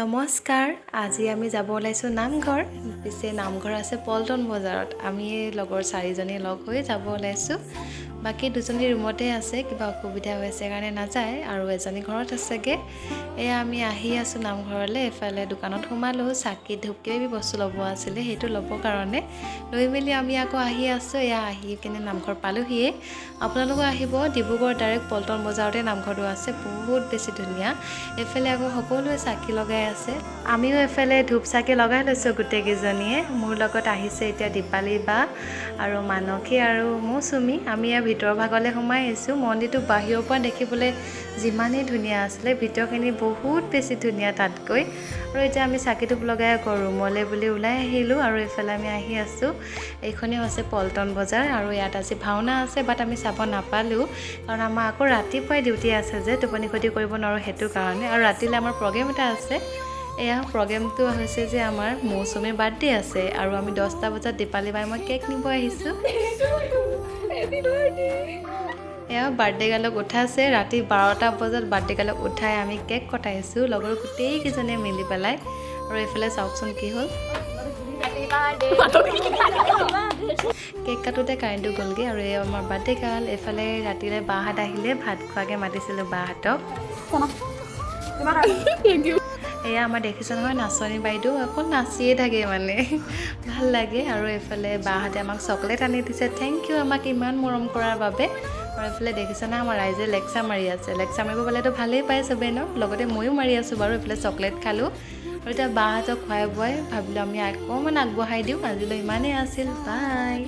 নমস্কাৰ। আজি আমি যাব ওলাইছোঁ নামঘৰ। পিছে নামঘৰ আছে পল্টন বজাৰত। আমি লগৰ চাৰিজনী লগ হৈ যাব ওলাইছোঁ। বাকী দুজনী ৰুমতে আছে, কিবা অসুবিধা হৈছে কাৰণে নাযায় আৰু এজনী ঘৰত আছেগৈ। এয়া আমি আহি আছোঁ নামঘৰলৈ। এইফালে দোকানত সোমালোঁ, চাকি, ধূপ, কিবা কিবি বস্তু ল'ব আছিলে, সেইটো ল'বৰ কাৰণে লৈ মেলি আমি আকৌ আহি আছোঁ। এয়া আহি কিনে নামঘৰ পালোহিয়ে। আপোনালোকো আহিব, ডিব্ৰুগড় ডাইৰেক্ট পল্টন বজাৰতে নামঘৰটো আছে, বহুত বেছি ধুনীয়া। এইফালে আকৌ সকলোৱে চাকি লগাই আছে। আমিও এইফালে ধূপ চাকি লগাই লৈছোঁ গোটেইকেইজনীয়ে। মোৰ লগত আহিছে এতিয়া দীপালী বা আৰু মানসী আৰু মৌচুমী। আমি ইয়াৰ ভিতৰৰ ভাগলৈ সোমাই আহিছোঁ। মন্দিৰটো বাহিৰৰ পৰা দেখিবলৈ যিমানেই ধুনীয়া আছিলে, ভিতৰখিনি বহুত বেছি ধুনীয়া তাতকৈ। আৰু এতিয়া আমি চাকি ধূপ লগাই আকৌ ৰুমলৈ বুলি ওলাই আহিলোঁ আৰু এইফালে আমি আহি আছোঁ। এইখনেই হৈছে পল্টন বজাৰ আৰু ইয়াত আজি ভাওনা আছে, বাট আমি চাব নাপালোঁ, কাৰণ আমাৰ আকৌ ৰাতিপুৱাই ডিউটি আছে যে টোপনি ক্ষতি কৰিব নোৱাৰোঁ সেইটো কাৰণে। আৰু ৰাতিলৈ আমাৰ প্ৰগ্ৰেম এটা আছে। এয়া প্ৰগ্ৰেমটো হৈছে যে আমাৰ মৌচুমীৰ বাৰ্থডে আছে আৰু আমি 10টা বজাত দীপালী বাই মই কেক নিব আহিছোঁ। এয়া বাৰ্থডে গাৰ্লক উঠাইছে। ৰাতি 12টা বজাত বাৰ্থডে গাৰ্লক উঠাই আমি কেক কটাইছোঁ লগৰ গোটেইকেইজনীয়ে মিলি পেলাই। আৰু এইফালে চাওকচোন কি হ'ল। কেক কাটোতে কাৰেণ্টটো গ'লগৈ। আৰু এই আমাৰ বাৰ্থডে গাৰ্ল। এইফালে ৰাতিলৈ বাহঁত আহিলে, ভাত খোৱাকৈ মাতিছিলোঁ বাহঁতক। এয়া আমাৰ দেখিছে নহয় নাচনী বাইদেউ, অকল নাচিয়ে থাকে, মানে ভাল লাগে। আৰু এইফালে বাহঁতে আমাক চকলেট আনি দিছে। Thank U আমাক ইমান মৰম কৰাৰ বাবে। আৰু এইফালে দেখিছে না, আমাৰ ৰাইজে লেকচাৰ মাৰি আছে। লেকচাৰ মাৰিব পালেতো ভালেই পায় চবেই ন? লগতে ময়ো মাৰি আছোঁ বাৰু। এইফালে চকলেট খালোঁ আৰু এতিয়া বাহঁতক খুৱাই বোৱাই ভাবিলোঁ আমি অকণমান আগবঢ়াই দিওঁ। আজিলৈ ইমানেই আছিল, বাই।